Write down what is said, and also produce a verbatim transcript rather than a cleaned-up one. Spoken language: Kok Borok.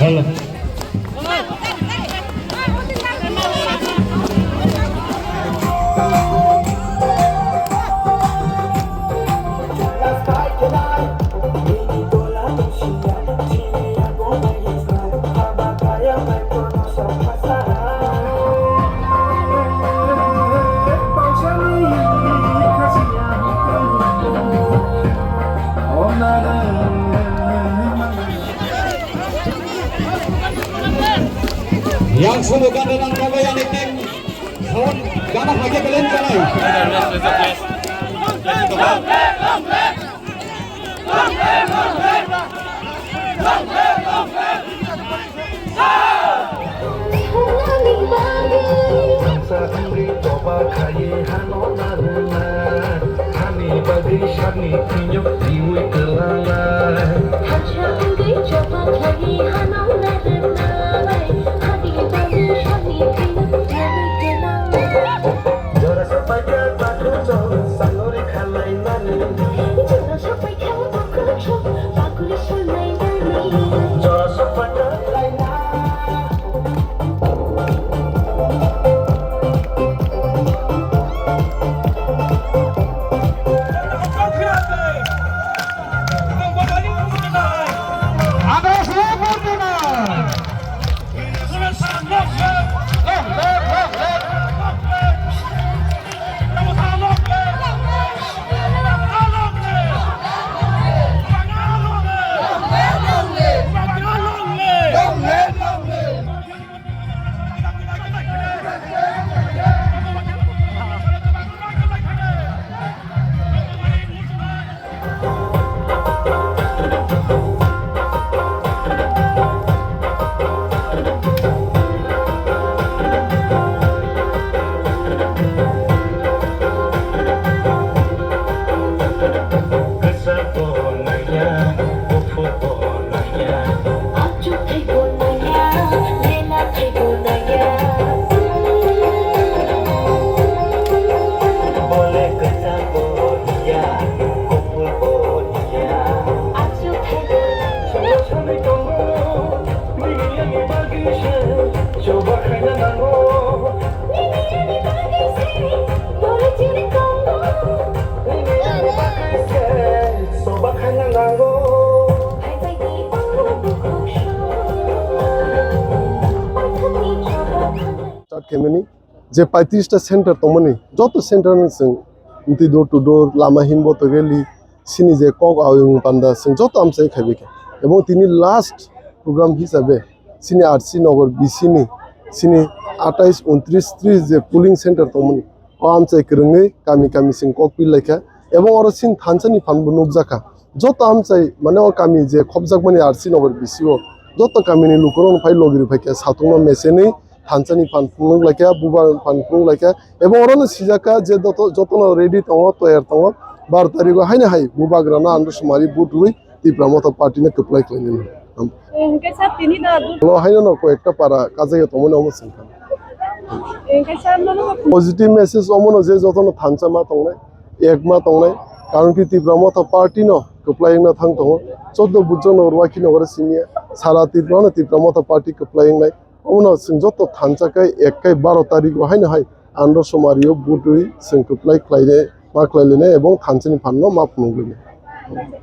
Hello. Yang solo gana nang nabai ani tim sound gana hake belen kanai. Ani bagwi toba khaye hano narwkna, ani bagwi sakni thwino riwi twlangna. Hakha wngwi toba khaye hano narwknai, ani bagwi sakni thwino riwi twlangna. Jora sapaikha pathu chol sangori khalainani. Jora sapaikha pathu chol pakuri sanainani. Jora sapaikha laina. Achuk thai bo nangya, lela thai bo nangya. Bole kwchak bo hiya, kuphur bo hiya. Achuk thai bo nangya. Sono sani tongo, nini ani bagwi se, choba khaina nango. Nini ani bagwi se, bole chiri tongo. Nini ani bagwi se, choba khaina nango. Start khaimani je paitris ta center tongmani, joto center no chwng mtwi door to door, lama himbo to rally, sini je kok ayung panda chwng joto amchai khaibai kha. Ebong tini last program hisabe sini R C Nagar B C ni sini atais, untris, tris je polling center tongmani, o amchai kwrwngwi kami kami chwng kok pi laikha. Ebong oro sini thansa ni phan bo nukjakha. Joto amchai mane o kami je khopjakmani R C Nagar B C o joto kami ni lukurok phai logi rw phaikha, satung no mesenwi thansa ni phan phunuk laikha, buba phan phunuk laikha. Ebong oro no sijakha je joto, joto no ready tongo, toyar tongo. Bar tarikh o haino hai bubagra no andro sumari vote rwi Tipra Motha Party no kwplai khlainani. Hwnkhe sir, tini da. Lo haino no koi ekta para kajagwi tongmani omo sengkha. Hwnkhe sir, nono. Positive message omo no je joto no thansa ma tongnai, ek ma tongnai. Karon ki Tipra Motha Party no kwplai wngna thang tongo. Choddo bujra no rwaki no oro siniya. Sara Tipra no Tipra Motha Party kwplai wngnai. Omo no chwng joto thansa kai ek kai baro tarikh o haino hai andro somari o vote rwi chwng kwplai khlainai, ma khlai lainai ebong thansa ni phan no ma phunuk lainai.